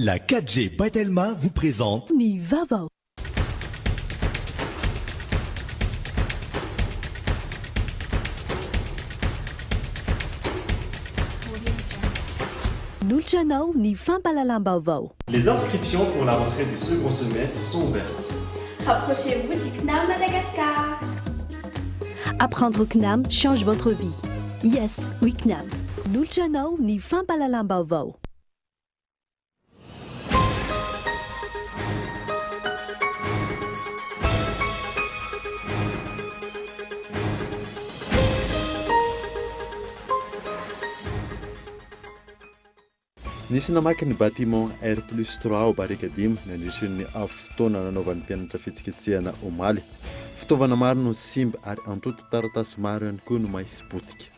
La 4G by Telma vous présente. Ny vaovao. Manolotra anao ny fampahalalam-baovao. Les inscriptions pour la rentrée du second semestre sont ouvertes. Rapprochez-vous du CNAM Madagascar. Apprendre au CNAM change votre vie. Yes, we CNAM. Manolotra anao ny fampahalalam-baovao. Nisy namaky ny bâtiment R plus trois ao Barikadimy nandritry ny fotoana nanaovan'ny mpianatra fihetsiketsehana omaly. Fitaovana maro no simba ary antontan-taratasy maro ihany koa no may sy potika.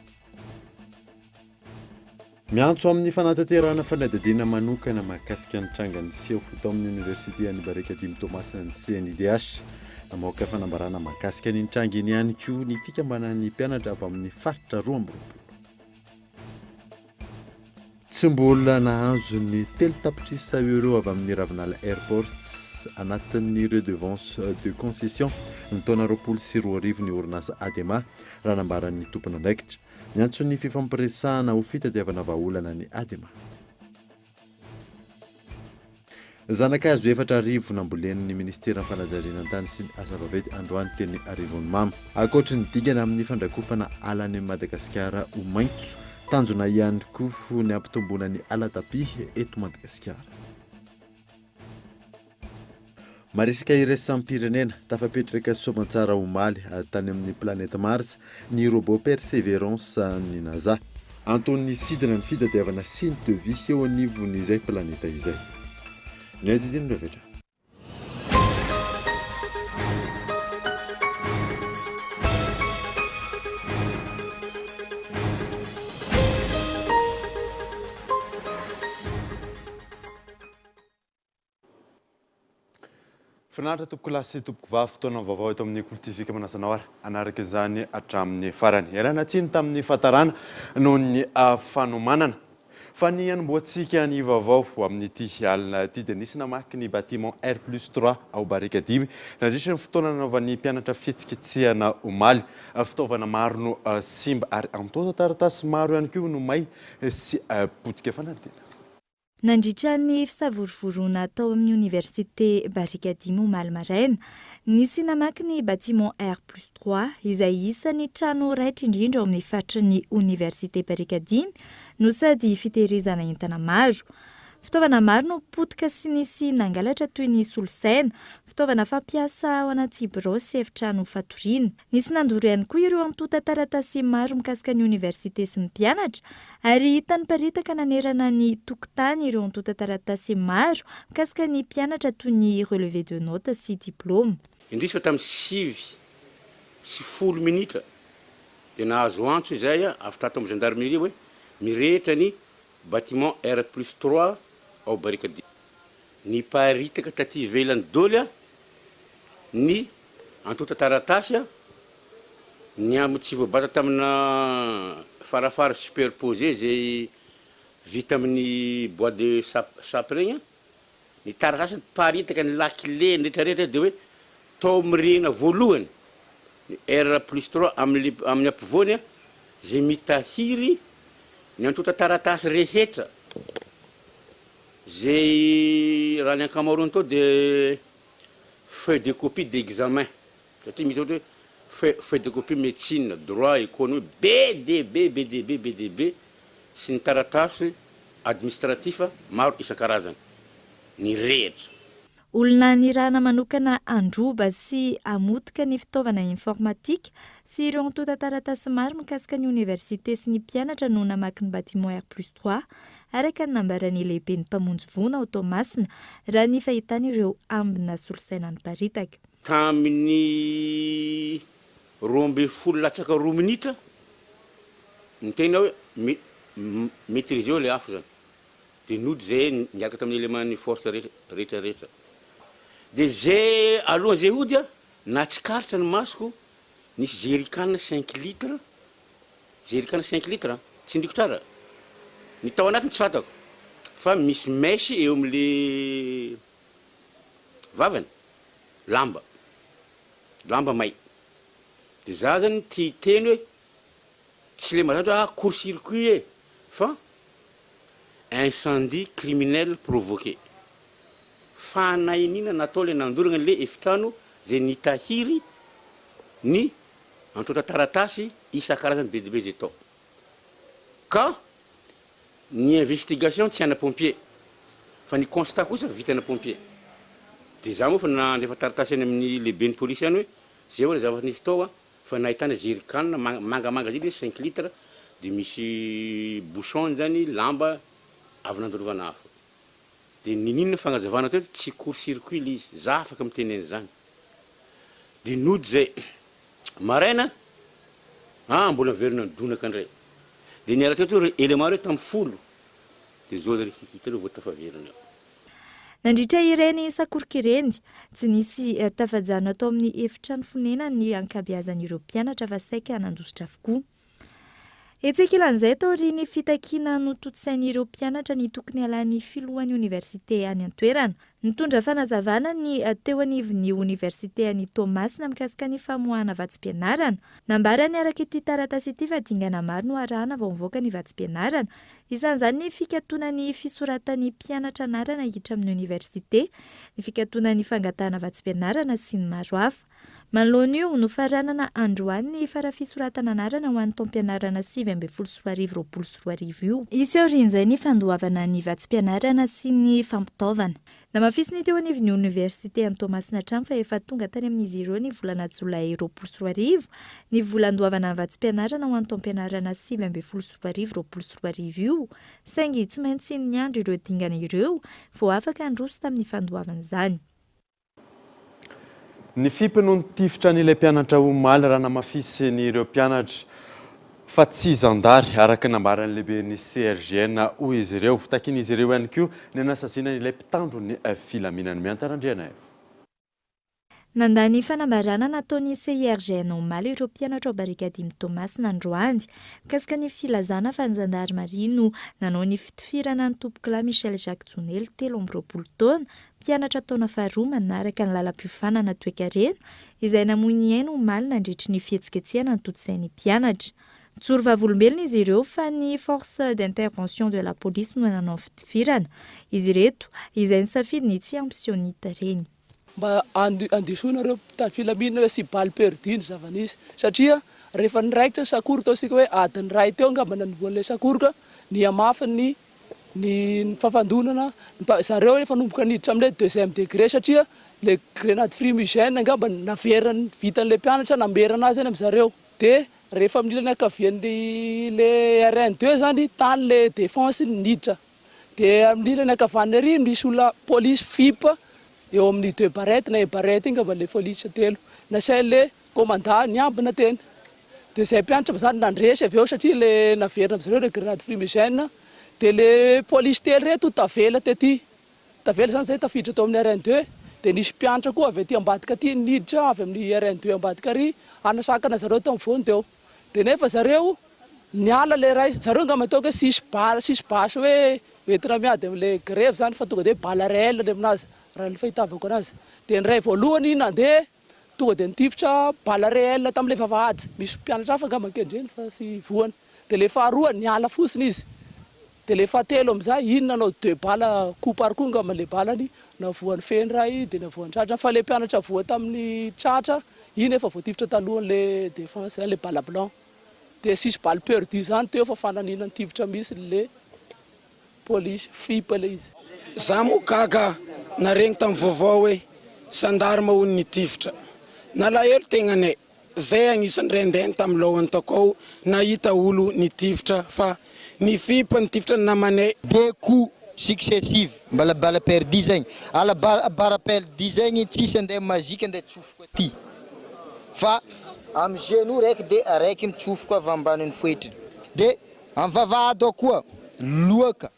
Miantso amin'ny fanatanterahana fanadihadiana manokana mahakasika ny tranga niseho tao amin'ny oniversite an'i Barikadimy Toamasina ny CNIDH. Namoaka fanambarana mahakasika an'iny tranga iny ihany koa ny fikambanan'ny mpianatra avy amin'ny faritra 22. Tsy mbola nahazo ny telo tapitrisa euros avy amin'ny Ravinala Airports anatin'ny redevance de concession ny taona 2020 ny orinasa Adema, raha nambaran'ny tompon'andraikitra. Niantso ny fifampiresahana ho fitadiavana vahaolana ny Adema. Zana-kazo 4000 nambolen'ny minisiteran'ny fanajariana ny tany sy ny asa vaventy androany teny Arivonimamo. Ankoatry ny dingana amin'ny fandrakofana ala an'i Madagasikara ho maitso, tanjona ihany koa ny hampitomboana ny ala tapia eto Madagasikara. Marisika iraisam-pirenena, tafapetraka soamantsara omaly tany amin'ny planeta Mars ny robot Perseverance an'ny NASA. Anton'ny sidina ny fitadiavana signe de vie eo anivon'izay planeta izay. Ny andinindininy avy hatrany. Finaritra tompokolahy sy tompokovavy, fotoana vaovao eto amin'ny Kolo TV ka manasa anao ary hanaraka izany hatramin'ny farany. Ialana tsiny tamin'ny fahatarana noho ny fanomanana. Fa ny hanombohantsika ny vaovao amin'ity alina ity dia nisy namaky ny bâtiment R plus trois ao Barikadimy nandritra ny fotoana nanaovan'ny mpianatra fihetsiketsehana omaly. Fitaovana maro no simba ary antontan-taratasy maro ihany koa no may sy potika fanadihadiana. Nandritra ny fisavorovoroana tao amin'ny oniversite Barikadimy omaly maraina, nisy namaky ny bâtiment R plus trois izay isan'ny trano raitra indrindra ao amin'ny faritry ny oniversite Barikadimy no sady fitehirizana entana maro. Fitaovana maro no potika sy nisy nangalatra toy ny solosaina, fitaovana fampiasa ao anaty birao sy efitrano fatoriana. Nisy nandoro ihany koa ireo antontan-taratasy maro mikasika ny oniversite sy ny mpianatra, ary hita niparitaka nanerana ny tokontany ireo antontan-taratasy maro mikasika ny mpianatra toy ny relevé de notes sy diplaoma. Indrisy fa tamin'ny 9 sy 10 minitra dia nahazo antso izahay avy tato amin'ny gendarmerie hoe mirehitra ny bâtiment R plus trois ao Barikadimy. Niparitaka taty ivelany doly ny antontan-taratasy ny amin'ny tsy voabata tamina farafara superposé izay vita amin'ny bois de sap regny, ny taratasy niparitaka, ny lakile, ny retraretra dia hoe tao amin'ny rihana voalohany, ny R plus trois amin'ny amin'ny ampovoany izay mitahiry ny antontan-taratasy rehetra izay raha ny ankamaroany tao dia Feuille de copie d'examen, satria misy ohatra hoe feuille feuille de copie médecine, droit, économie, be dia be, be dia be, be dia be, sy ny taratasy administratif maro isan-karazany, nirehitra. Olona nirahana manokana handroba sy hamotika ny fitaovana informatika sy ireo antontan-taratasy maro mikasika ny oniversite sy ny mpianatra no namaky ny bâtiment R plus trois araka ny nambaran'ny lehiben'ny mpamonjy voina ao Toamasina, raha ny fahitany ireo ambina solosaina niparitaka. Tamin'ny 12 latsaka roa minitra ny tena hoe mi-maitriser-o ilay afo zany. Dia nody zay niaraka tamin'ny élément-n'ny force rehetra rehetra. Dia zay alohan'izay hody aho, nahatsikaritra ny masoko nisy jerrycan cinq litres Jerrycan cinq litres an! Tsindriko tsara. Ny tao anatiny tsy fantako. Fa misy mèche eo amle vavany, lamba, lamba may. De za zany te hiteny hoe tsy le mazatra hoe ah court circuit e fa incendie criminel provoqué. Fanahinina natao le nandorana le efitrano zay nitahiry ny antontan-taratasy isan-karazany be dia be zay tao. Ka ny investigation tsy ana pompier fa ny constat kosa vitana pompier. Dia za moa efa nandefa taratasy any amin'ny lehiben'ny polisy any hoe zay ho'a le zavatra nisy tao a, fa nahitana jerrycan mangamanga zay le izy cinq litres dia misy bouchon zany lamba avy nandorovana afo. Dia niniana fagnazavana teo tsy court circuit le izy, za afaka miteny an'izany. Dia nody zay maraina, ah mbola niverina nidonaka indray. Dia niala teo teo ry élément reo tamin'ny folo, dia zao zany hitanao vao tafaverina eo. Nandritra ireny sakoroka ireny, tsy nisy tafajanona tao amin'ny efitrano fonenany ny ankabeazan'ireo mpianatra fa saika nandositra avokoa. Etsy ankilan'izay, taorian'ny fitakiana notontosain'ireo mpianatra ny tokony halan'ny filohan'ny oniversite any an-toerana, nitondra fanazavana ny teo anivon'ny oniversite any Toamasina mikasika ny famoahana vatsim-pianarana. Nambarany araka ity taratasy ity fa dingana maro no arahana vao mivoaka ny vatsim-pianarana. Isan'izany ny fikatonan'ny fisoratan'ny mpianatra anarana hiditra amin'ny oniversite, ny fikatonan'ny fangatahana vatsim-pianarana sy ny maro hafa. Manoloana io, nofaranana androany ny fara-fisoratana anarana ho an'ny taom-pianarana 2019 2020 io. Hisy aorian'izay ny fandoavana ny vatsim-pianarana sy ny fampitaovana. Namafisin'ny teo anivon'ny oniversite any Toamasina hatrany fa efa tonga tany amin'izy ireo ny volana jolay 2020 ny vola andoavana ny vatsim-pianarana ho an'ny taom-pianarana 2019 2020 io, saingy tsy maintsy niandry ireo dingana ireo vao afaka handroso tamin'ny fandoavana izany. Ny FIP no nitifitra an'ilay mpianatra omaly raha namafisin'ireo mpianatra fa tsy zandary, araka ny nambaran'ny lehiben'ny CRGN, hoy izy ireo. Takian'izy ireo ihany koa ny hanasaziana ilay mpitandro ny filaminana. Miantara Andrianaivo. Nandà ny fanambarana nataon'ny CIRGN omaly ireo mpianatra ao Barikadimy Toamasina androany, mikasika ny filazana fa ny zandarimaria no nanao ny fitifirana an'i Tompokolahy Michel Jacques Jonely, 23 taona, Mpianatra taona faharoa manaraka ny lalam-piofanana toekarena izay namoy ny ainy omaly nandritry ny fihetsiketsehana notontosain'ny mpianatra. Nijoro vavolombelona izy ireo fa ny Force d'intervention de la police no nanao ny fitifirana. Izy ireto izay nisafidy ny tsy hampiseho ny tarehiny. Mba andisoana ireo mpitandro filaminana hoe tsy balle perdue ny zava-nisy satria rehefa niraikitra ny sakoroka tao isika hoe adiny iray teo angamba nanombohan'ilay sakoroka nihamafy ny ny fifandonana, zareo efa nanomboka niditra amin'ilay deuxième degré satria ilay grenade fumigène angamba naveriny vitan'ilay mpianatra namerina azy any amin'zareo dia rehefa amin'ny ilany ankavian'ny le RN deux zany tany le défense niditra dia amin'ny ilany ankavanana ery misy olona polisy FIP eo amin'ny deux barrettes na un barrette iny angamba le polisy telo nasain'le Commandant niambina teny. Dia izay mpianatra moa izany nandresy avy eo satria le naverina amin-dry zareo ilay grenade fumigène. Dia le polisy telo ireto tavela tety. Tavela izany izay tafiditra tao amin'ny RN deux. Dia nisy mpianatra koa avy aty ambadika aty niditra avy amin'ny RN deux ambadika ary hanasakana zareo tao afovoany teo. Dia nefa zareo niala le iray, zareo angamba nitaoko hoe tsisy bala, tsisy basy hoe hoentina miady amin'ilay grevy izany fa tonga dia hoe balle réelle ny aminazy raha ny fahitavako anazy. Dia ny iray voalohany nandeha Tonga dia nitifitra balle réelle tamin'ilay vavahady. Misy mpianatra hafa angamba kendreny fa tsy voany. Dia ilay faharoa niala fotsiny izy. Dia ilay fahatelo amin'izay, iny nanao deux balles coup par coup angamba ilay balany, navoan'ny feny iray dia navoan'ny tratra. Fa ilay mpianatra voa tamin'ny tratra, iny efa voatifitra talohan'ilay défense, ilay balle blanc. Dia tsisy balle perdue izany teo fa fananina nitifitra mihitsy ilay. Polisy, FIP ilay izy. Za moa gaga naregny tam vaovao hoe gendarme hono nitifitra. Nalahelo tegnanay. Zay agnisan'ny rendainy tam lohany takao nahita olo nitifitra fa ny FIP nitifitra ny namanay. Deux coups successives mbala balle perdue zegny, à la barre perdue zegny tsisy andeha magique andeha tsofoka aty fa amy genou raiky de araiky mitsofoka avy ambanin'ny foetriny de Am vavahady ao koa loaka,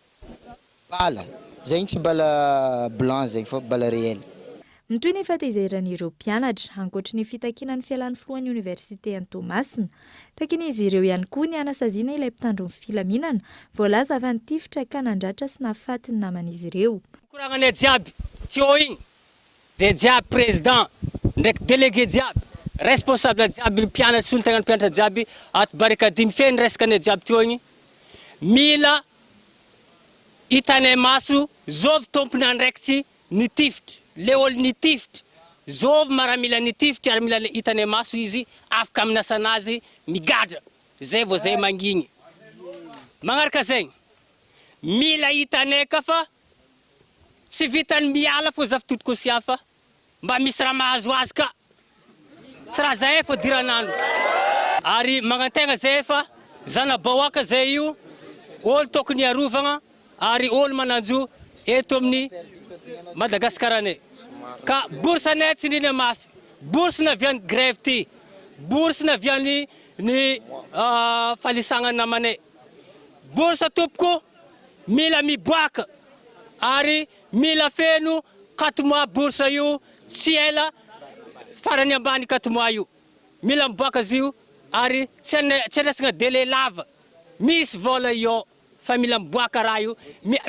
bala, zegny tsy bala blanc zegny fa bala réel. Mitohy ny fahatezeran'ireo mpianatra, ankoatry ny fitakiana ny fialan'ny filohan'ny oniversite any Toamasina. Takian'izy ireo ihany koa ny hanasaziana ilay mpitandro ny filaminana, voalaza fa nitifitra ka nandratra sy nahafaty ny naman'izy ireo. Koragnanay jiaby teo igny, zay jiaby président ndraiky délégué jiaby, responsable jiaby mpianatry solontegnan'ny mpianatra jiaby ato Barikadimy feno resakanay jiaby teo igny, mila hitanay maso zôvy tompon'andraikitry Nitifitry, le ol nitifitry, zôvy maramila nitifitry ary mila le hitanay maso izy afaka aminasanazy migadra, zay vao zay mangigny. Magnaraka zegny, mila hitanay ka fa tsy vitan'ny miala fô zafitody kôsia fa mba misy raha mahazo azy ka. Tsy raha zahay fô diran'andro. Ary magnantegna zahay fa zana-bahoaka zay io, olo tokony hiarovagna ary olo manan-jo eto amin'ny Madagasikaranay. Ka bourse anay tsindrina mafy, bourse navian'ny grève ty, bourse navian'ny ny falisagna namanay. Bourse tompoko mila miboaka ary mila feno quatre mois bourse io tsy ela farany ambany quatre mois io. Mila miboaka izy io ary tsy tsy andrasagna délai lava, misy vôla io. Fa mila miboaka raha io.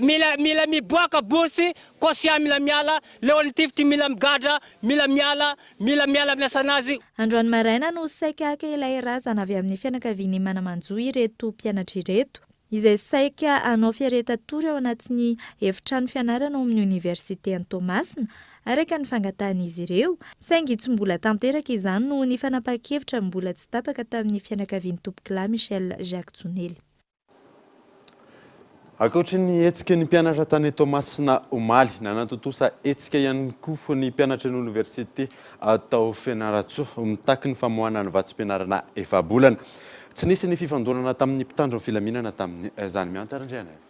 Mila mila miboaka bourse, caution mila miala, leon'ny tifitry mila migadra, mila miala, mila miala amin'ny asanazy. Androany maraina no saika haka ilay razana avy amin'ny fianakavian'ny mana-manjo ireto mpianatra ireto, izay saika hanao fiaretan-tory ao anatin'ny efitrano fianarana ao amin'ny oniversite any Toamasina, araka ny fangatahan'izy ireo, saingy tsy mbola tanteraka izany noho ny fanapahan-kevitra mbola tsy tapaka tamin'ny fianakavian'i Tompokolahy Michel Jacques Jonely. Ankoatry ny hetsiky ny mpianatra tany Toamasina omaly, nanatontosa hetsika ihany koa ny mpianatry ny oniversite tao Fianarantsoa mitaky ny famoahana ny vatsim-pianarana efa-bolana. Tsy nisy ny fifandonana tamin'ny mpitandro ny filaminana tamin'izany. Mihanta Randrianaivo.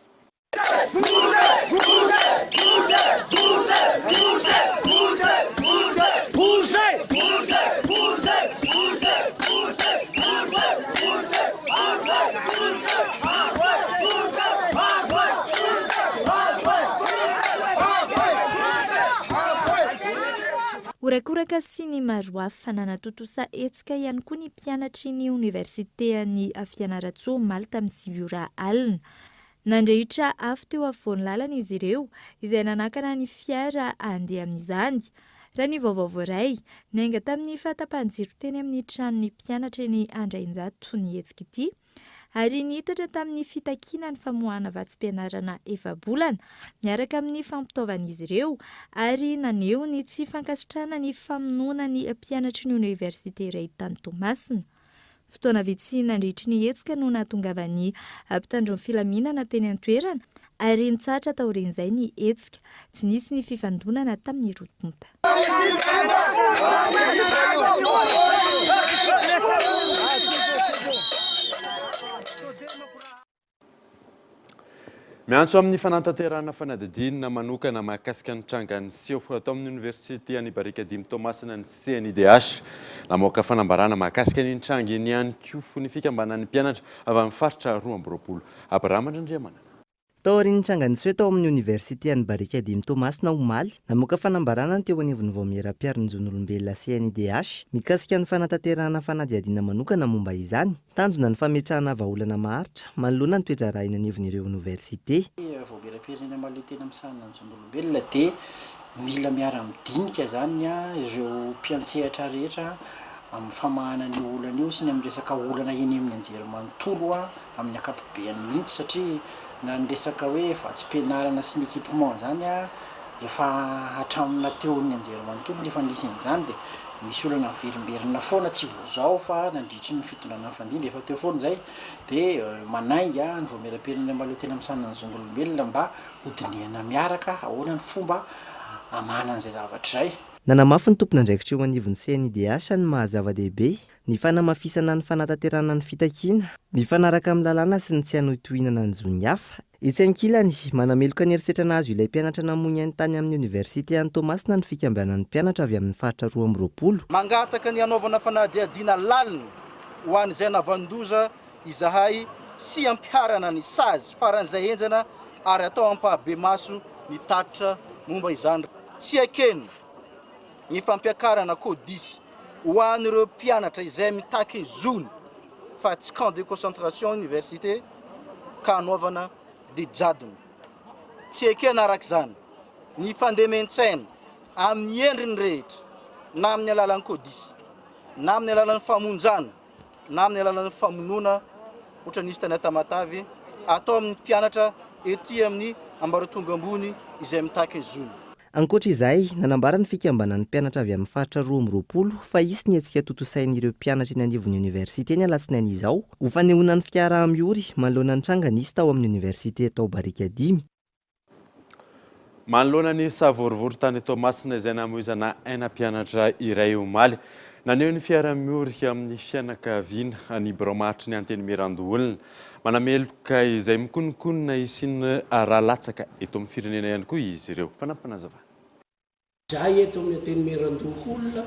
Horakoraka sy ny maro hafa. Nanatontosa hetsika ihany koa ny mpianatry ny oniversitean'i Fianarantsoa omaly tamin'ny 9 ora alina. Nandrehitra afo teo afovoan'ny lalana izy ireo, izay nanakana ny fiara handeha amin'izany. Raha ny vaovao voaray, niainga tamin'ny fahatapahan-jiro teny amin'ny tranon'ny mpianatra eny Andrainjato ny hetsika ity, ary niitatra tamin'ny fitakiana ny famoahana vatsim-pianarana efa-bolana miaraka amin'ny fampitaovan'izy ireo, ary naneho ny tsy fankasitrahana ny famonoana ny mpianatry ny oniversite iray tany Toamasina. Fotoana vitsy nandritry ny hetsika no nahatongavan'ny mpitandro ny filaminana teny an-toerana ary nitsahatra taorian'izay ny hetsika. Tsy nisy ny fifandonana tamin'ny roa tonta. Miantso amin'ny fanatanterahana fanadihadiana manokana mahakasika ny tranga niseho tao amin'ny oniversite any Barikadimy Toamasina ny CNIDH. Namoaka fanambarana mahakasika an'iny tranga iny ihany koa ny fikambanan'ny mpianatra avy amin'ny faritra 22. Abraham Randriamanana. Taorian'ny tranga niseho tao amin'ny oniversite any Barikadimy Toamasina omaly, namoaka fanambarana ny teo anivon'ny Vaomiera mpiaro ny zon'olombelona CNIDH mikasika ny fanatanterahana fanadihadiana manokana momba izany. Tanjona ny fametrahana vahaolana maharitra manoloana ny toe-draharaha eny anivon'ireo oniversite. Ny Vaomieram-pirenena mahaleo tena misahana ny zon'olombelona dia mila miara-midinika izany ireo mpiantsehatra rehetra amin'ny famahana an'io olana io sy ny amin'ny resaka olana eny amin'ny anjerimanontolo amin'ny ankapobeany mihitsy satria na ny resaka hoe vatsim-pianarana sy ny équipement izany efa hatramin'ny nateon'ny anjerimanontolo no efa nisy an'izany dia misy olana miverimberina foana tsy vao izao fa nandritry ny fitondrana nifandimby efa teo foana izay dia manainga ny vaomieram-pirenena mahaleo tena misahana ny zon'olombelona mba hodinihana miaraka ahoana ny fomba hamahana an'izay zavatra izay. Nanamafy ny tompon'andraikitra eo anivon'ny CNIDH ny maha zava-dehibe ny fanamafisana ny fanatanterahana ny fitakiana mifanaraka amin'ny lalàna sy ny tsy hanohitohinana ny zon'ny hafa. Etsy ankilany, manameloka ny herisetra nahazo ilay mpianatra namoy ny ainy tany amin'ny oniversite any Toamasina ny fikambanan'ny mpianatra avy amin'ny faritra 22. Mangataka ny hanaovana fanadihadiana lalina ho an'izay navanon-doza izahay sy hampiharana ny sazy faran'izay henjana ary atao ampahabemaso ny tatitra momba izany. Tsy ekena. ny fampiakarana CODIS ho an'ireo mpianatra izay mitaky ny zony fa tsy camp de concentration université ka hanaovana didy jadona. Tsy ekena araka izany ny fandemen-tsaina amin'ny endriny rehetra na amin'ny alalan'ny CODIS na amin'ny alalan'ny famonjana na amin'ny alalan'ny famonoana ohatra nisy tany Tamatave atao amin'ny mpianatra ety amin'ny ambaratonga ambony izay mitaky ny zony. Ankoatra izay, nanambara ny fikambanan'ny mpianatra avy amin'ny faritra 22 fa hisy ny hetsika tontosain'ireo mpianatra eny anivon'ny oniversite ny alatsinainy izao ho fanehoana ny fiaraha-miory manoloana ny tranga nisy tao amin'ny oniversite tao Barikadimy. Manoloana ny savorovoro tany Toamasina izay namoizana aina mpianatra iray omaly, naneho ny fiara-miory amin'ny fianakaviana ny birao maharitry ny Antenimierandoholona. Manameloka izay mikononkonona hisian'ny ra latsaka eto amin'ny firenena ihany koa izy ireo. Fanampinazavana. Izahay eto amin'ny Antenimierandoholona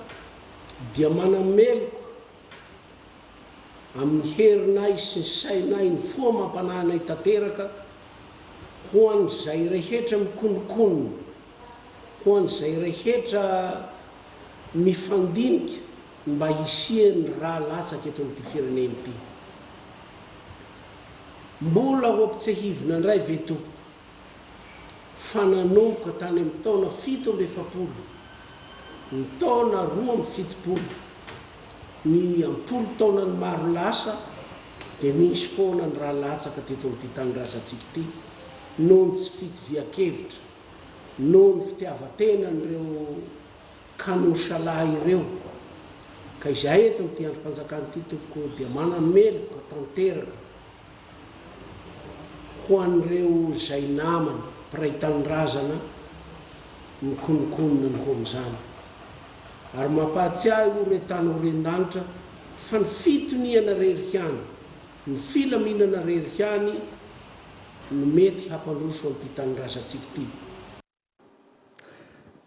dia manameloka amin'ny herinay sy ny sainay ny fo amam-panahinay tanteraka ho an'izay rehetra mikononkonona, ho an'izay rehetra mifandinika ny mba hisian'ny ra latsaka eto amin'ity firenena ity. Mbola ho ampitsiahivina indray ve tompoko? fa nanomboka tany amin'ny taona 47, ny taona 72, ny am-polo taonany maro lasa dia nisy foana ny rà latsaka teto amin'ity tanindrazantsika ity noho ny tsy fitovian-kevitra, noho ny fitiavan-tenan'ireo kanosa lahy ireo. Ka izahay eto amin'ity andrim-panjakana ity tompoko dia manameloka tanteraka Ho an'ireo izay namana, mpiray tanindrazana, mikononkonona ny ho amin'izany. Ary mampahatsiahy o re tany o ren-danitra fa ny fitoniana rery ihany, ny filaminana rery ihany no mety hampandroso an'ity tanindrazantsika ity.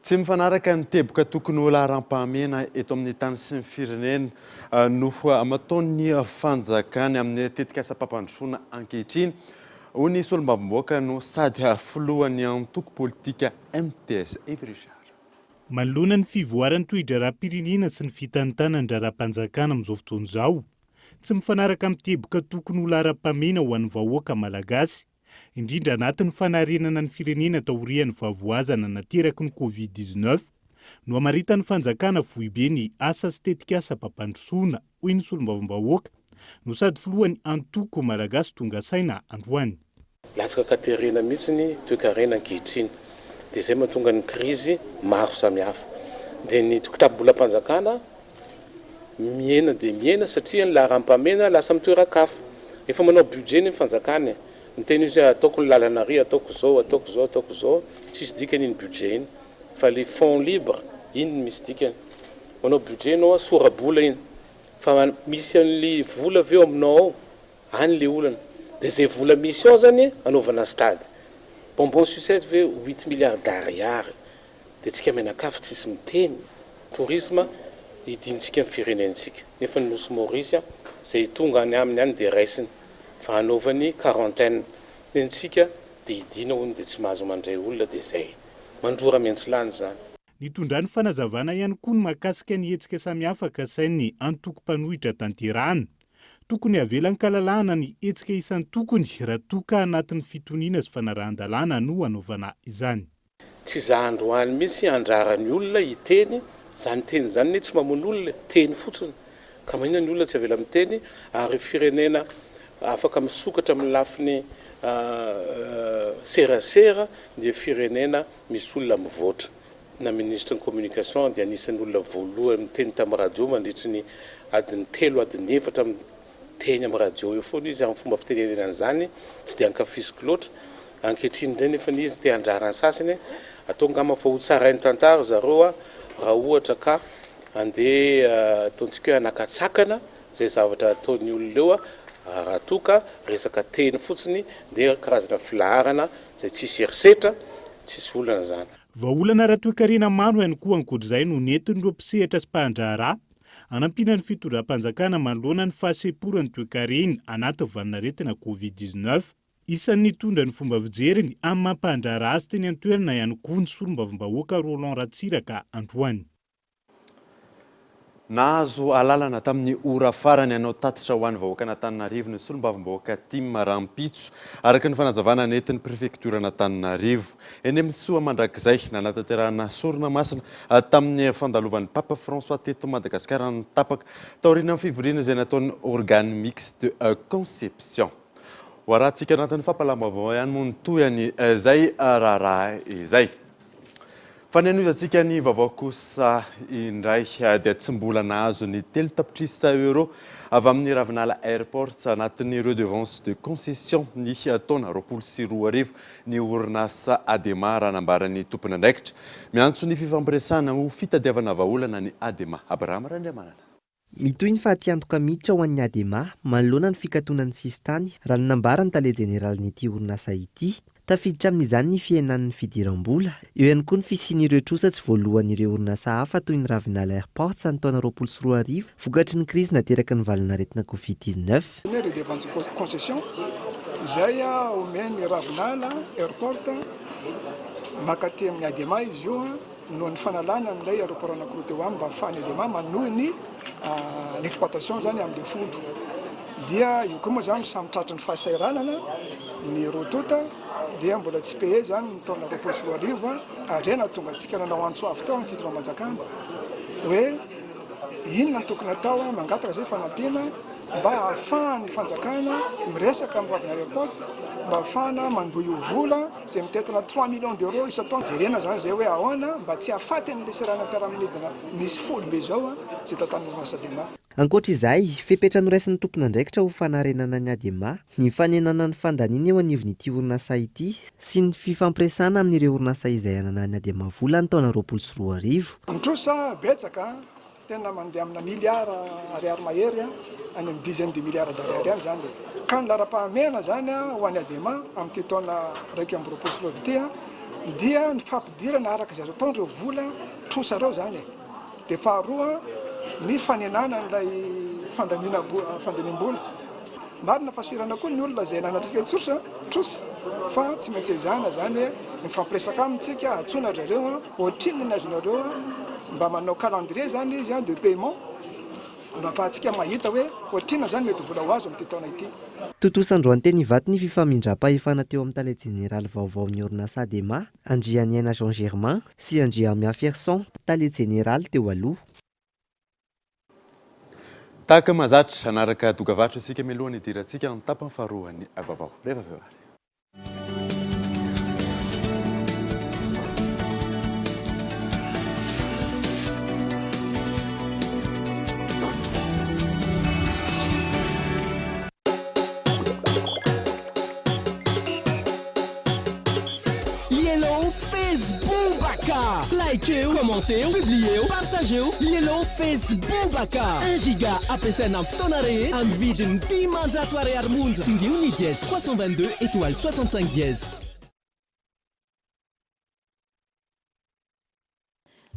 Tsy mifanaraka ny teboka tokony ho laharam-pahamehana eto amin'ny tany sy ny firenena no ataon'ny fanjakana amin'ny tetikasam-pampandrosoana ankehitriny, hoy ny solombavambahoaka no sady filohan'ny antoko politika mts, Yves Richard. Manoloana ny fivoaran'ny toe-draharaham-pirenena sy ny fitantanan'ny raharaham-panjakana amin'izao fotoana izao, tsy mifanaraka amin'ny teboka tokony ho laharam-pahamehana ho an'ny vahoaka malagasy, indrindra anatin'ny fanarenana ny firenena taorian'ny fahavoazana nateraky ny Covid 19, no hamaritan'ny fanjakana foibe ny asa sy tetikasam-pampandrosoana, hoy ny solombavambahoaka no sady filohan'ny antoko Malagasy Tonga Saina androany. Latsaka an-katerena mihitsy ny toekarena ankehitriny dia izay mahatonga ny krizy maro samihafa. Dia ny kitapo-bolam-panjakana Mihena dia mihena satria ny laharam-pahamehana lasa amin'ny toeran-kafa. Efa manao budget ny fanjakana e. Miteny izy hoe ataoko ny lalana ary, ataoko izao, ataoko izao, ataoko izao. Tsisy dikany iny budget iny. Fa le fonds libre, iny no misy dikany. Manao budget ianao, sora-bola iny. Fa misy an'le vola ve ao aminao ao? Any le olana. Dia izay vola misy ao zany anaovana stade. Bonbon sucette ve huit milliards d'ariary? Dia tsika mianakavy tsisy miteny. Tourisme hidintsika ny firenentsika. Nefa ny nosy Maurice izay tonga any aminy any dia raisiny fa anaovany quarantaine. Ny antsika dia hidiana hono dia tsy mahazo mandray olona dia zay. Mandrora miantsilany izany. Nitondrany fanazavana ihany koa ny mahakasika ny hetsika samihafa kasain'ny antoko mpanohitra tanterahana. Tokony havela an-kalalahana ny hetsika isan-tokony raha toa ka anatin'ny fitoniana sy fanarahan-dalàna no hanaovana izany. Tsy za androany mihitsy handrara ny olona hiteny, zany teny zany anie tsy mamono olona e, teny fotsiny, ka maninona ny olona tsy avela miteny, ary firenena afaka misokatra amin'ny lafiny serasera dia firenena misy olona mivoatra, na minisitry ny communication dia anisan'ny olona voalohany miteny tamin'ny radio mandritry ny adiny telo adiny efatra Teny amin'ny radio eo foana izy amin'ny fomba fitenenana an'izany tsy dia ankafiziko loatra. Ankehitriny indray nefa izy te handrara ny sasany. Ataoko angamba fa ho tsarain'ny tantara zareo raha ohatra ka andeha ataontsika hoe hanakatsakana izay zavatra ataon'ny olona eo raha toa ka resaka teny fotsiny dia karazana filaharana izay tsisy herisetra, tsisy olana izany. Vahaolana ara-toekarena maro ihany koa ankoatr'izay no nentin'ireo mpisehatra sy mpandraharaha Hanampiana ny fitondram-panjakana manoloana ny fahasemporan'ny toekarena anaty vanin'aretina Covid 19. Isan'ny nitondra ny fomba fijeriny amin'ny maha mpandraharaha azy teny an-toerana ihany koa ny solombavambahoaka Roland Ratsiraka androany. Nahazo alalana tamin'ny ora farany hanao tatitra ho an'ny vahoakan'Antananarivo ny solombavambahoaka tim rahampitso, araka ny fanazavana nentin'ny prefektioran'Antananarivo. Eny amin'ny Soamandrakizay, nanatanterahana sorona masina tamin'ny fandalovan'ny Papa François teto Madagasikara ny tapaka taorian'ny fivoriana izay nataon'ny Organe Mixte de Conception. Ho arahantsika anatin'ny fampahalam-baovao ihany moa ny tohin'izay raharaha izay. Fa ny hanohizantsika ny vaovao kosa indray dia tsy mbola nahazo ny 3 tapitrisa euros avy amin'ny Ravinala Airports anatin'ny redevance de concession ny taona 2020 ny orinasa Adema raha nambaran'ny tompon'andraikitra. Miantso ny fifampiresahana ho fitadiavana vahaolana ny Adema. Abraham Randriamanana. Mitohy ny fatiantoka miditra ho an'ny Adema manoloana ny fikatonan'ny sisintany, raha ny nambaran'ny tale jeneralin'ity orinasa ity. Tafiditra amin'izany ny fihenan'ny fidiram-bola, eo ihany koa ny fisian'ireo trosa tsy voalohan'ireo orinasa hafa toy ny Ravinala Airports ny taona 2020 vokatry ny krizy nateraky ny valanaretina Covid 19. Ny redevance concession izay omen'ny Ravinala Airport mankaty amin'ny Adema izy io. noho ny fanalana an'ilay aéroport anankiroa teo aminy mba ahafahan'ny Adema manohy ny ny exploitation zany amin'ilay folo dia io koa moa zany samy tratry ny fahasahiranana ny roa tonta dia mbola tsy paye zany ny taona 2020 ary izay nahatonga antsika nanao antso avo teo amin'ny fitondram-panjakana hoe inona no tokony atao mangataka izay fanampiana mba ahafahan'ny fanjakana miresaka amin'ny Ravinala Airport mba ahafahana mandoa io vola izay mitentina trois millions d'euros isan-taona. Jerena izany izay hoe ahoana mba tsy hahafaty an'ilay seranam-piaramanidina misy folo be izao izay tantanin'ny orinasa Adema. Ankoatra izay, fepetra noraisin'ny tompon'andraikitra ho fanarenana ny Adema, ny fanenana ny fandaniana eo anivon'ity orinasa ity sy ny fifampiresahana amin'ireo orinasa izay ananan'ny Adema vola ny taona 2020. Ny trosa betsaka Tena mandeha amina milliards ariary mahery any amin'ny dizaine de milliards d'ariary any izany e. Ka ny laharam-pahamehana izany ho an'ny Adema amin'ity taona 2021 ity dia ny fampidirana araka izay azo atao ireo vola trosa ireo izany e. Dia faharoa ny fanenana an'ilay fandaniana fandaniam-bola. Marina fa sahirana koa ny olona izay nanatrika tsotra trosa fa tsy maintsy ezahana izany hoe mifampiresaka aminy tsika, antsoina ry zareo ohatrinona ny azonareo mba manao calendrier izany izy de paiement mba afahantsika mahita hoe ohatrinona izany mety ho vola ho azo amin'ity taona ity. Tontosa androany teny Ivato ny fifamindram-pahefana teo amin'ny tale jeneraly vaovaon'ny orinasa Adema, Andrianiaina Jean Germain, sy Andriamiafy Herson, tale jeneraly teo aloha. Tahaka ny mahazatra, hanaraka dokavarotra isika mialohan'ny hidirantsika amin'ny tapany faharoan'ny vaovao. Rehefa avy eo ary. Yellow Faceboobaka! Likeo, commenteo, publieo, partageo Yellow Faceboobaka! Un giga ampiasaina amin'ny fotoana rehetra amin'ny vidiny 500 ariary monja. Tsindrio ny dièse 322 étoile 65 dièse.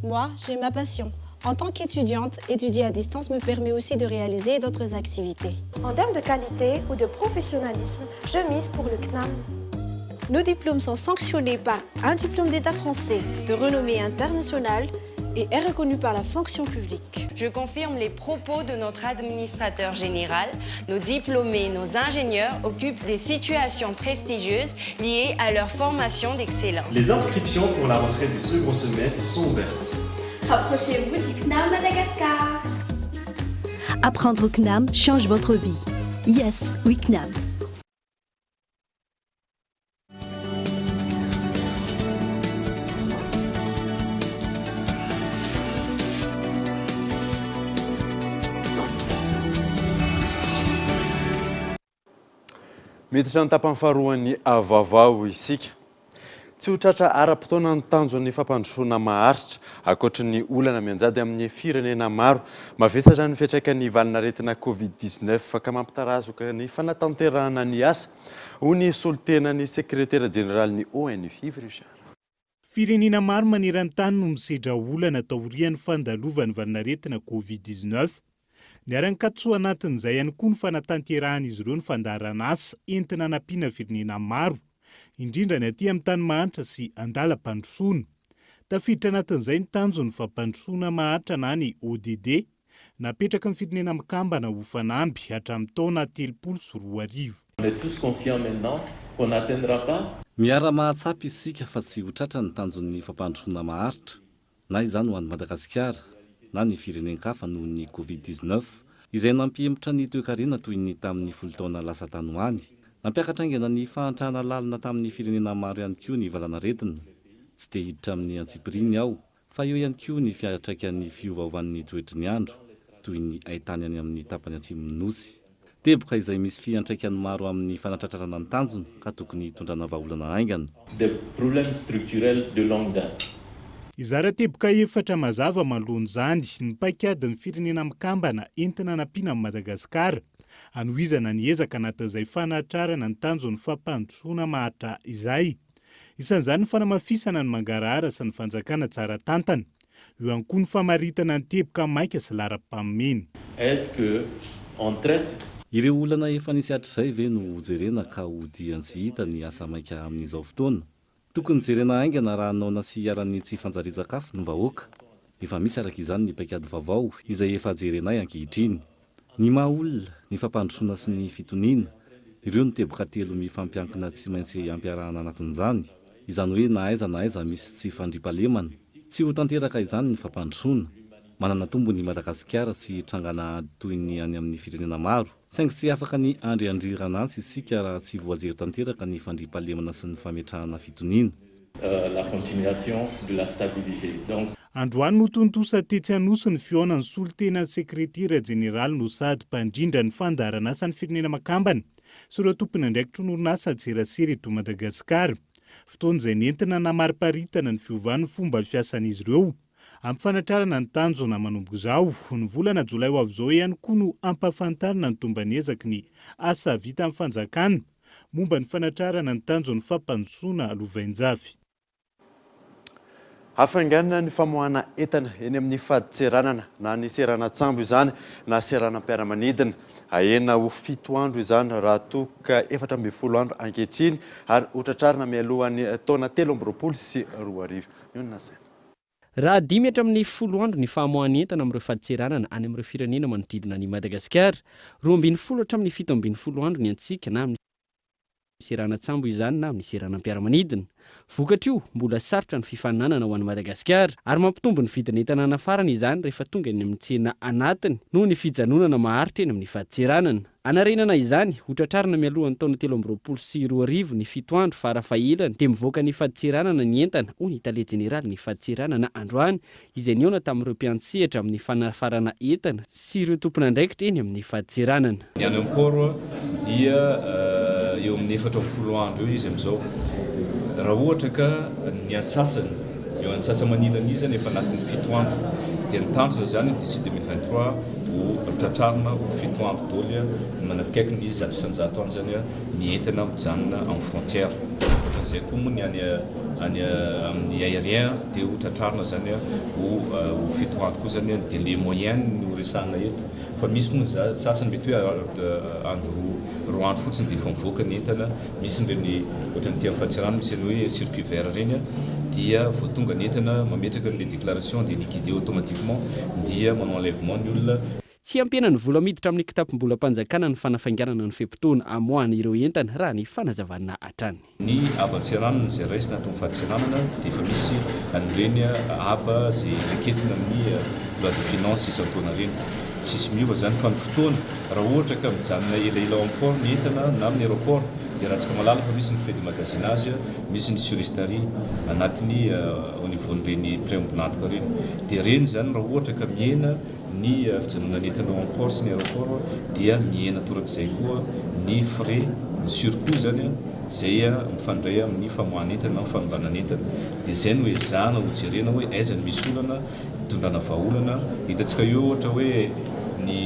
Moi, j'ai ma passion. En tant qu'étudiante, étudier à distance me permet aussi de réaliser d'autres activités. En termes de qualité ou de professionnalisme, je mise pour le CNAM. Nos diplômes sont sanctionnés par un diplôme d'État français de renommée internationale et est reconnu par la fonction publique. Je confirme les propos de notre administrateur général. Nos diplômés, nos ingénieurs occupent des situations prestigieuses liées à leur formation d'excellence. Les inscriptions pour la rentrée du second semestre sont ouvertes. Rapprochez-vous du CNAM Madagascar. Apprendre au CNAM change votre vie. Yes, we CNAM. Miditra ny tapany faharoan'ny vaovao isika. Tsy ho tratra ara-potoana ny tanjon'ny fampandrosoana maharitra, ankoatry ny olana mianjady amin'ny firenena maro. Mavesatra ny fiantraikan'ny valin'aretina Covid 19 ka mampitarazoka ny fanatanterahana ny asa. Hoy ny solontenan'ny sekretera jeneralin'ny ONU, Yves Richard. Firenena maro maneran-tany no misedra olana taorian'ny fandalovan'ny valanaretina Covid 19. Niara-nikatso anatin'izay ihany koa ny fanatanterahan'izy ireo ny fandaharan'asa entina hanampiana firenena maro, indrindra ny aty amin'ny tany mahantra sy andalam-pandrosoana. Tafiditra anatin'izay ny tanjon'ny fampandrosoana mahantra na ny ODD. Napetraky ny Firenena Mikambana ho fanamby hatramin'ny taona 2030. On est tous conscients maintenant qu'on n'atteindra pas. Miara-mahatsapa isika fa tsy ho tratra ny tanjon'ny fampandrosoana maharitra, na izany ho an'i Madagasikara na ny firenen-kafa noho ny Covid 19, izay nampihemotra ny toekarena toy ny tamin'ny folo taona lasa tany ho any. Nampiakatra haingana ny fahantrana lalina tamin'ny firenena maro ihany koa ny valanaretina. Tsy te hiditra amin'ny antsipiriany aho Fa eo ihany koa ny fiantraikan'ny fiovaovan'ny toetry ny andro, toy ny haintany any amin'ny tapany atsimon'ny Nosy. Teboka izay misy fiantraikany maro amin'ny fanatratrarana ny tanjona ka tokony hitondrana vahaolana haingana. Des problèmes structurels de longue date. Hizara teboka efatra mazava manoloana izany ny paikadin'ny Firenena Mikambana entina hanampiana an'i Madagasikara hanohizana ny ezaka anatin'izay fanatrarana ny tanjon'ny fampandrosoana maharitra izay. Isan'izany ny fanamafisana ny mangarahara sy ny fanjakana tsara tantana. Eo ihany koa ny famaritana ny teboka maika sy laharam-pahamehana. Est-ce que on traite? Ireo olana efa nisy hatrizay ve no hojerena ka hodian-tsy hita ny asa maika amin'izao fotoana? Tokony jerena haingana raha noana sy iharan'ny tsy fanjarian-tsakafo ny vahoaka. Efa misy araka izany ny paikady vaovao izay efa jerenay ankehitriny. Ny maha olona, ny fampandrosoana sy ny fitoniana, ireo no teboka telo mifampiankina tsy maintsy ampiarahana anatin'izany. Izany hoe na aiza na aiza misy tsy fandriampahalemana, tsy ho tanteraka izany ny fampandrosoana. Manana tombony i Madagasikara tsy hitrangana ady toy ny any amin'ny firenena maro. Saingy tsy afaka ny handriandriran'antsy isika raha tsy voajery tanteraka ny fandriampahalemana sy ny fametrahana fitoniana. La continuation de la stabilité. Donc. Androany no tontosa tetsy Anosy ny fihaonan'ny solontenan'ny sekretera jeneraly no sady mpandrindra ny fandaharan'asan'ny Firenena Makambana sy ireo tompon'andraikitry ny orinasa an-tserasera eto Madagasikara. Fotoana izay nentina namariparitana ny fiovan'ny fomba fiasan'izy ireo amin'ny fanatrarana ny tanjona manomboka izao. Ny volana jolay ho avy izao ihany koa no hampahafantarina ny tomban'ezaky ny asa vitan'ny fanjakana momba ny fanatrarana ny tanjon'ny fampandrosoana lovainjafy. Hafainganina ny famoahana entana eny amin'ny fadintseranana na ny seranan-tsambo izany na seranam-piaramanidina. Ahena ho fito andro izany raha toa ka 14 andro ankehitriny ary hotratrarina mialohan'ny taona 2023. Mionona saina. Raha dimy hatramin'ny folo andro ny famoahana entana amin'ireo fadintseranana any amin'ireo firenena manodidina an'i Madagasikara, 12 hatramin'ny 17 andro ny antsika na amin'ny seranan-tsambo izany na amin'ny seranam-piaramanidina. Vokatr'io, mbola sarotra ny fifaninanana ho an'i Madagasikara ary mampitombo ny vidin'entana anafarana izany rehefa tonga eny amin'ny tsena anatiny noho ny fijanonana maharitra eny amin'ny fadintseranana. Hanarenana izany, hotratrarina mialohan'ny taona 2023 ny fito andro fara fahelany dia mivoaka ny fadintseranana ny entana, hoy ny tale jeneralin'ny fadintseranana androany izay nihaona tamin'ireo mpiantsehatra amin'ny fanafarana entana sy ireo tompon'andraikitra eny amin'ny fadintseranana. Ny any amin'ny port dia eo amin'ny 14 andro eo izy amin'izao. Raha ohatra ka ny antsasany, eo antsasa-manilany izany efa anatin'ny fito andro. Dia ny tanjona izany d'ici 2023 ho tratrarina ho fito andro daholo manakaiky ny 100% any izany ny entana mijanona amin'ny frontière. Ankoatran'izay koa moa ny any any amin'ny aérien dia ho tratrarina izany ho ho fito andro koa izany ny délai moyen no resahina eto fa misy moa ny sasany mety hoe andro roa roa andro fotsiny dia efa mivoaka ny entana, misy ireny ohatran'ny aty amin'ny fadintseranana misy ireny hoe circuit vert ireny dia vao tonga ny entana mametraka an'ilay déclaration dia liquider automatiquement dia manao enlèvement ny olona. Tsy hampiana ny vola miditra amin'ny kitapom-bolam-panjakana ny fanafainganana ny fe-potoana amoahana ireo entana, raha ny fanazavana hatrany. Ny haban-tseranana izay raisina ato amin'ny fadintseranana dia efa misy an'ireny haba izay raiketina amin'ny loi de finances isan-taona ireny. Tsisy miova izany fa ny fotoana, raha ohatra ka mijanona elaela ao amin'ny port ny entana na amin'ny aéroport dia ratsika mahalala fa misy ny frais de magasinage, misy ny surestarie anatiny au niveau-n'ireny mpiray ombon'antoka ireny. Dia ireny izany raha ohatra ka mihena Ny fijanonana entana ao amin'ny port sy ny aéroport dia mihena torak'izay koa ny frais, ny surcoût izany izay mifandray amin'ny famoahana entana na ny fanondranana entana. Dia izay no ezahana ho jerena hoe aiza no misy olana, hitondrana vahaolana. Hitantsika eo ohatra hoe ny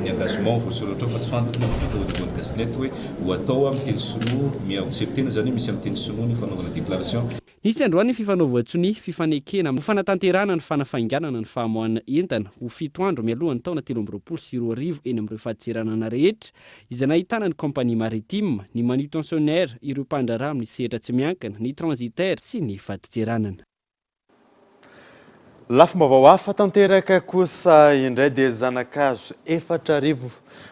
ny engagement voasoratra ao fa tsy fantako na vita au niveau ny Gasnet hoe ho atao amin'ny teny sinoa, mi-accepter-na izany hoe misy amin'ny teny sinoa ny fanaovana déclaration. Nisy androany ny fifanaovan-tsonia fifanekena ho fanatanterahana ny fanafainganana ny famoahana entana ho fito andro mialohan'ny taona 2023 eny amin'ireo fadintseranana rehetra izay nahitana ny compagnie maritime, ny manutentionnaire, ireo mpandraharaha amin'ny sehatra tsy miankina, ny transitaire sy ny fadintseranana. Lafim-baovao hafa tanteraka kosa indray dia zana-kazo 4000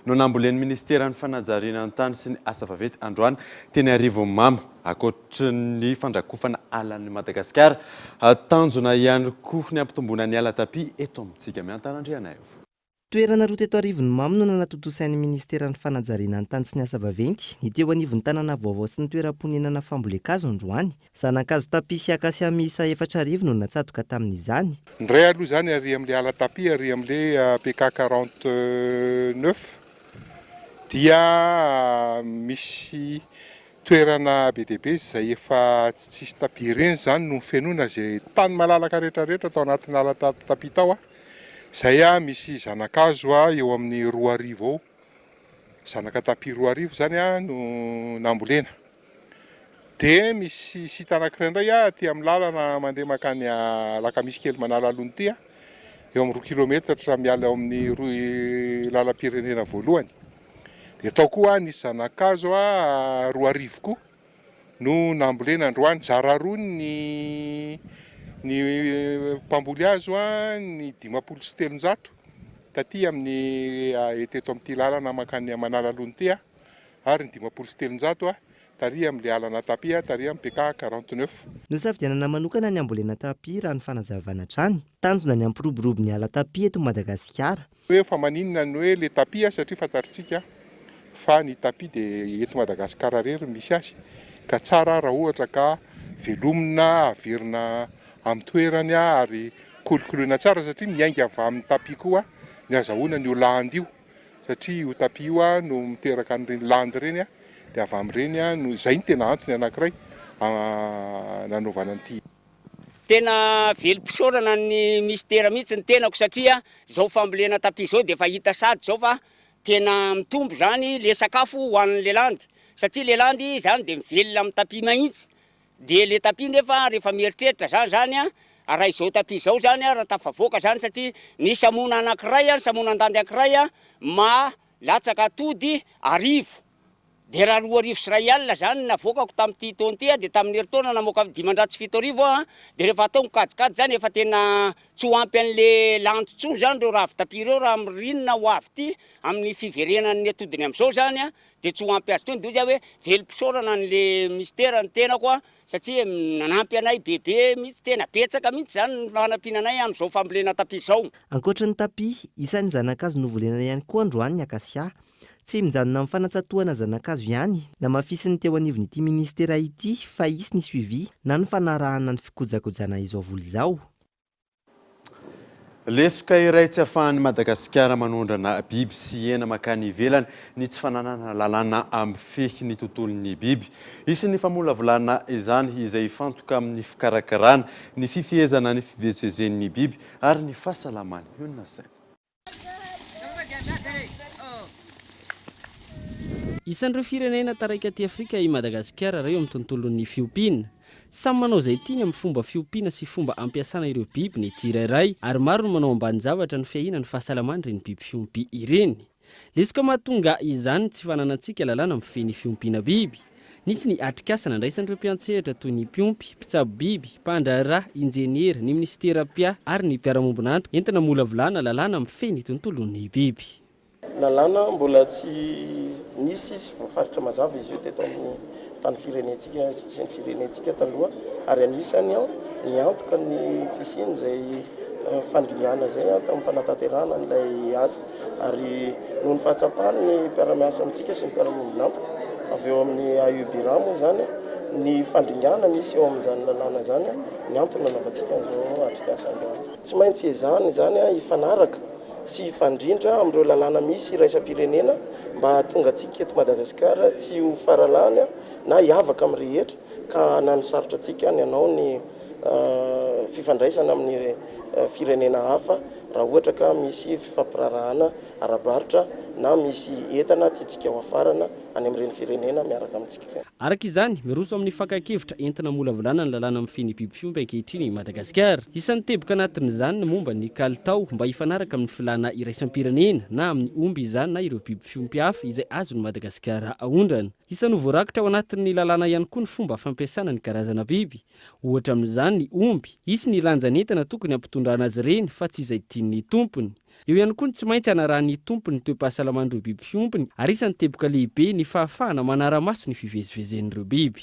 no nambolen'ny minisiteran'ny fanajariana ny tany sy ny asa vaventy androany teny Arivonimamo. Ankoatry ny fandrakofana alan'i Madagasikara, tanjona ihany koa ny hampitomboana ny ala tapia eto amintsika. Miantara Andrianaivo. Toerana roa teto Arivonimamo no nanatontosain'ny minisiteran'ny fanajariana ny tany sy ny asa vaventy, ny teo anivon'ny tanàna vaovao sy ny toeram-ponenana fambolen-kazo androany. Zana-kazo tapia sy akasia miisa 4000 no natsatoka tamin'izany. Ny iray aloha izany ary amin'ilay ala tapia ary amin'ilay PK 49 dia misy toerana be dia be izay efa tsisy tapia ireny izany no nofenoina izay tany malalaka rehetra rehetra tao anatin'ny ala tapia tao. Zay a misy zanakazo a eo amin'ny 2000 eo, zanaka tapis 2000 zany a no nambolena. De misy site anakiray indray a aty amin'ny lalana mandeha mankany Alakamisy kely Manalalono ity a, eo amin'ny roa kilometatra miala eo amin'ny rohy lalam-pirenena voalohany. De tao koa nisy zanakazo a 2000 koa. no nambolena androany. Zara roa ny ny mpamboly hazo ny 350 taty amin'ny teto amin'ity lalana mankany Manalalono ity ary ny 350 tary amin'ilay alana tapia tary amin'ny PK 49. Nosafidianana manokana ny hambolena tapia raha ny fanazavana hatrany. Tanjona ny hampiroborobo ny ala tapia eto Madagasikara. Hoe fa maninona ny hoe le tapis satria fantatritsika fa ny tapis dia eto Madagascar irery no misy azy ka tsara raha ohatra ka velomina averina amin'ny toerany ary kolokoloina tsara satria miainga avy amin'ny tapis koa ny azahoana an'io landy io satria io tapis io no miteraka an'ireny landy ireny dia avy amin'ireny no izay no tena antony anankiray nanaovana an'ity Tena velom-pisaorana ny Minisitera mihitsy ny tenako satria izao fambolena tapis izao dia efa hita sady izao fa tena mitombo izany le sakafo ho an'ny landy satria le landy izany dia mivelona amin'ny tapis mahitsy dia le tapis nefa rehefa mieritreritra zany zany a raha izao tapis izao zany a raha tafavoaka zany satria ny samoana anankiray a ny samoana an-dandy ankiray a maha latsaka atody 100 Dia raha 2100 izany ny navoakako tamin'ity taona ity dia tamin'ny herintaona namoaka 7500 aho an, dia rehefa atao ny kajikajy izany efa tena tsy ho ampy an'le lanto intsony izany ireo ravin-tapia ireo raha amin'ny ririnina ho avy ity amin'ny fiverenan'ny atodiny amin'izao izany an, dia tsy ho ampy azy intsony, dia hoy aho hoe velom-pisaorana an'le minisitera ny tenako an, satria nanampy anay bebe mihitsy, tena betsaka mihitsy izany ny fanampiana anay amin'izao fambolena tapia izao. Ankoatry ny tapia, isan'ny zana-kazo novolena ihany koa androany ny akasia. Tsy mijanona amin'ny fanatsatohana zana-kazo ihany, namafisin'ny teo anivon'ity minisitera ity fa hisy ny suivi na ny fanarahana ny fikojakojana izao voly izao. Lesoka iray tsy ahafahan'i Madagasikara manondrana biby sy hena mankany ivelany ny tsy fananana lalàna mifehy ny tontolon'ny biby. Hisy ny famolavolana izany izay hifantoka amin'ny fikarakarana, ny fifehezana ny fivezivezen'ny biby ary ny fahasalamany. Honina saina. Isan'ireo firenena taraiky aty Afrika i Madagasikara raha eo amin'ny tontolon'ny fiompiana. Samy manao izay tiany amin'ny fomba fiompiana sy fomba ampiasana ireo biby ny tsirairay ary maro no manao ambanin-javatra ny fiahiana ny fahasalaman'ireny biby fiompy ireny. Lesoka mahatonga izany ny tsy fananantsika lalàna mifehy ny fiompiana biby. Nisy ny atrikasa nandraisan'ireo mpiantsehatra toy ny mpiompy, mpitsabo biby, mpandraharaha, injeniera, ny minisitera mpiahy ary ny mpiara-mombon'antoka entina hamolavolana lalàna mifehy ny tontolon'ny biby. Lalàna mbola tsy nisy sy voafaritra mazava izy io teto amin'ny tany firenentsika sy ny firenentsika taloha ary anisany niantoka ny fisian'izay fandringana izay tamin'ny fanatanterahana an'ilay asa. Ary noho ny fahatsapan'ny mpiara-miasa amintsika sy ny mpiara-miombon'antoka avy eo amin'ny AEBIRA moa izany ny fandringana misy eo amin'izany lalàna izany ny antony nanaovantsika an'izao atrikasa androany. Tsy maintsy ezahana izany hifanaraka sy hifandrindra amin'ireo lalàna misy iraisam-pirenena mba hahatonga antsika eto Madagasikara tsy ho faralahany na hiavaka amin'ny rehetra ka hananosarotra antsika ny hanao ny fifandraisana amin'ny firenena hafa raha ohatra ka misy fifampiraharahana ara-barotra na misy entana tiantsika ho afarana any amin'ireny firenena miaraka amintsika ireny. Araka izany, miroso amin'ny fakan-kevitra entina hamolavolana ny lalàna mifehy ny biby fiompy ankehitriny i Madagasikara. Isan'ny teboka anatin'izany ny momba ny kalitao mba hifanaraka amin'ny filàna iraisam-pirenena na amin'ny omby izany na ireo biby fiompy hafa izay azon'i Madagasikara aondrana. Isan'ny ho voarakitra ao anatin'ny lalàna ihany koa ny fomba fampiasana ny karazana biby. Ohatra amin'izany ny omby, hisy ny lanjan'entana tokony hampitondrana azy ireny fa tsy izay tian'ny tompony. Eo ihany koa ny tsy maintsy hanarahan'ny tompony ny toe-pahasalaman'ireo biby fiompiny ary isan'ny teboka lehibe ny fahafahana manara-maso ny fivezivezen'ireo biby.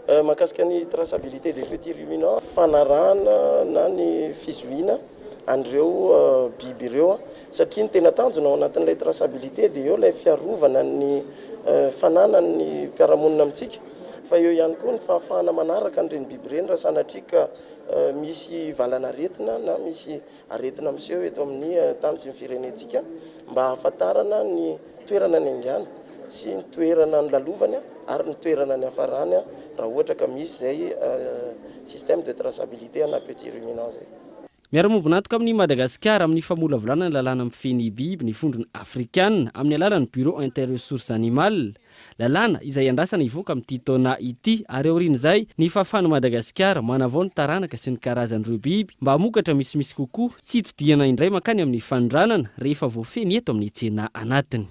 Mahakasika ny traçabilité des petits ruminants, fanarahana na ny fizohiana an'ireo biby ireo satria ny tena tanjona ao anatin'ilay traçabilité dia eo ilay fiarovana ny fananan'ny mpiara-monina amintsika fa eo ihany koa ny fahafahana manaraka an'ireny biby ireny raha sanatria ka misy valan'aretina na misy aretina miseho eto amin'ny tany sy ny firenentsika mba hahafantarana ny toerana niaingàny sy ny toerana nilalovany ary ny toerana niafarany raha ohatra ka misy izay système de traçabilité ana petit ruminant izay. Miara-miombon'antoka amin'i Madagasikara amin'ny famolavolana ny lalàna mifehy ny biby ny Vondrona Afrikana amin'ny alalan'ny Bureau Inter-Ressources Animales. Lalàna izay andrasana hivoaka amin'ity taona ity ary aorian'izay ny fahafahan'i Madagasikara manavao ny taranaka sy ny karazan'ireo biby mba hamokatra misimisy kokoa tsy hitodihana indray mankany amin'ny fanondranana rehefa voafehy ny eto amin'ny tsena anatiny.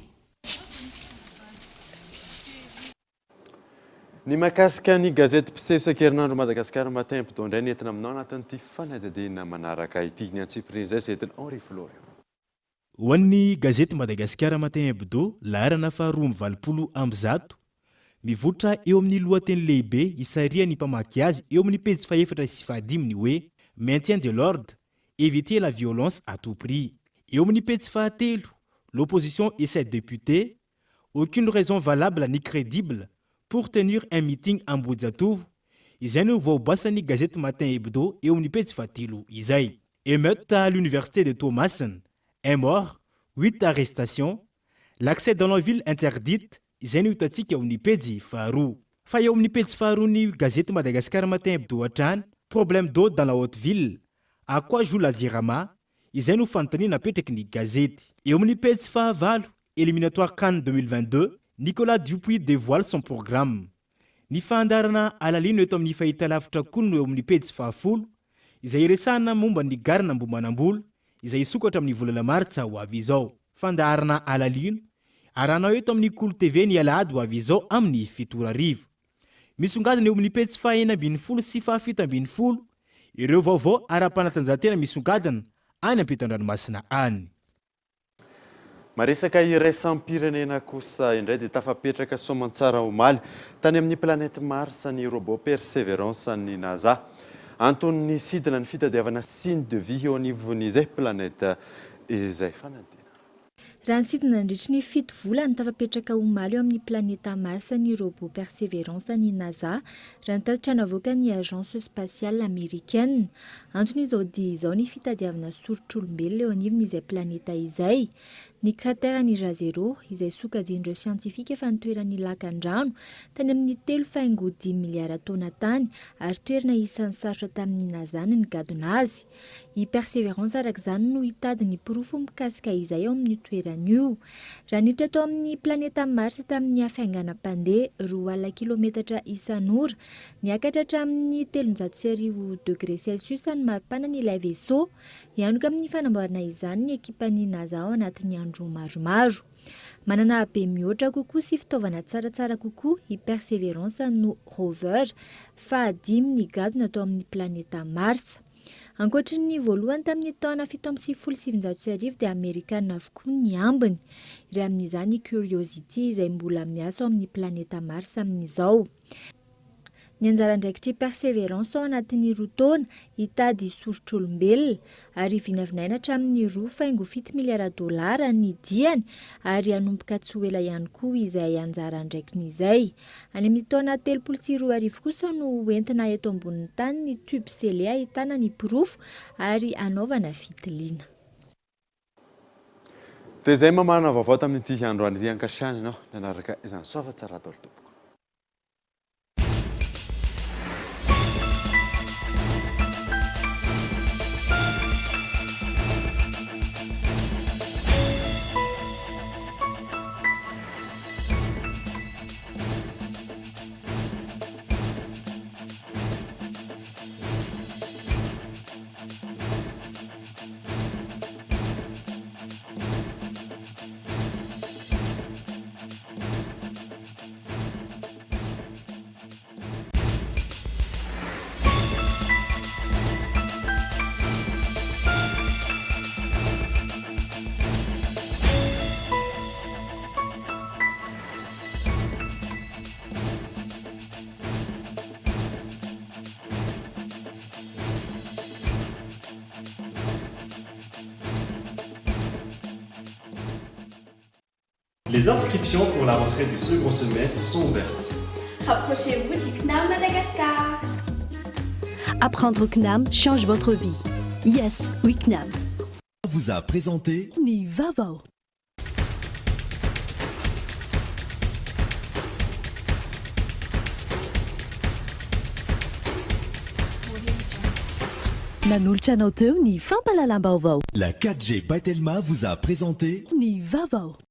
Ny mahakasika ny gazety mpiseho isan-kerinandro Madagascar Matin Hebdo indray ny entina aminao anatin'ity fanadihadiana manaraka ity. Ny antsipirian'izay izay entin'i Henri Florian. Ho an'ny gazety Madagasikara Matin Hebdo, laharana faha 182, mivoitra eo amin'ny lohateny lehibe isarihan'ny mpamaky azy eo amin'ny pejy fahefatra sy fahadimy ny hoe Maintien de l'ordre, éviter la violence à tout prix. Eo amin'ny pejy fahatelo, L'opposition et ses députés, Aucune raison valable ni crédible pour tenir un meeting Ambohijatovo, izay no voabasan'ny gazety Matin Hebdo eo amin'ny pejy fahatelo izay. Émeute à l'université de Toamasina, un mort, huit arrestations, l'accès dans la ville interdite, izay no hitantsika eo amin'ny pejy faharoa. Fa eo amin'ny pejy faharoan'ny gazety Madagascar Matin Hebdo hatrany, Problème d'eau dans la haute ville, à quoi joue la Jirama, Izay no fanontaniana apetraky ny gazety. Eo amin'ny pejy fahavalo, Éliminatoire Can 2022, Nicolas Dupuis dévoile son programme. Ny fandaharana Alalino eto amin'ny fahitalavitra koa no eo amin'ny pejy fahafolo, izay iresahana momba ny garan'Ambohimanambola, izay hisokatra amin'ny volana martsa ho avy izao. Fandaharana Alalino, arahanao eto amin'ny Kolo TV ny alahady ho avy izao amin'ny fito ora hariva. Misongadina eo amin'ny pejy faha-16 sy faha-17 ireo vaovao ara-panatanjahantena misongadina any ampitan-dranomasina any. Maresaka iraisam-pirenena kosa indray dia tafapetraka soamantsara omaly tany amin'ny planète Mars ny robot Perseverance an'ny NASA. Anton'ny sidina ny fitadiavana signe de vie eo anivon'izay planète izay. Fanadihadiana. Raha nisidina nandritry ny fito volana, tafapetraka omaly eo amin'ny planeta Mars ny robot Perseverance an'ny NASA, raha ny tatitra navoakan'ny Agence spatiale americaine. Anton'izao dia izao ny fitadiavana soritr'olombelona eo anivon'izay planeta izay. Ny cratère-n'i Jezero, izay sokajian'ireo siantifika fa nitoeran'ny lakan-drano tany amin'ny telo faingo dimy miliara taona tany ary toerana isan'ny sarotra tamin'ny NASA ny nigadona azy. I Perseverance araka izany no hitady ny porofo mikasika izay ao amin'io toerana io. Raha niditra tao amin'ny planeta Mars tamin'ny hafainganam-pandeha 20 kilometatra isan'ora, niakatra hatramin'ny 1300 degré Celsius ny maripanany ilay vaisseau. Hianoka amin'ny fanamboarana izany ny ekipan'ny NASA ao anatin'ny andro maromaro. Manana habe mihoatra kokoa sy fitaovana tsaratsara kokoa i Perseverance no rover fahadimy nigadona tao amin'ny planeta Mars. Ankoatry ny voalohany tamin'ny taona 1997 dia Amerikana avokoa ny ambiny. Iray amin'izany i Curiosity izay mbola miasa ao amin'ny planeta Mars amin'izao. Ny anjara andraikitr'i Perseverance ao anatin'ny roa taona, hitady soritr'olombelona. Ary vinavinaina hatramin'ny roa faingo fito miliara dolara ny diany ary hanomboka tsy ho ela ihany koa izay anjara andraikiny izay. Any amin'ny taona 2030 kosa no ho entina eto ambonin'ny tany ny tube scellé ahitana ny porofo ary hanaovana fitiliana. Dia izay mamarana vaovao tamin'ity androany ity ankasitrahana ianao nanaraka izany soa fa tsara daholo tompoko. Les inscriptions pour la rentrée du second semestre sont ouvertes. Rapprochez-vous du CNAM Madagascar. Apprendre au CNAM change votre vie. Yes, we CNAM. Vous a présenté Ny vaovao. Nanolotra anao teo ny fampahalalam-baovao. La 4G by Telma vous a présenté Ny vaovao.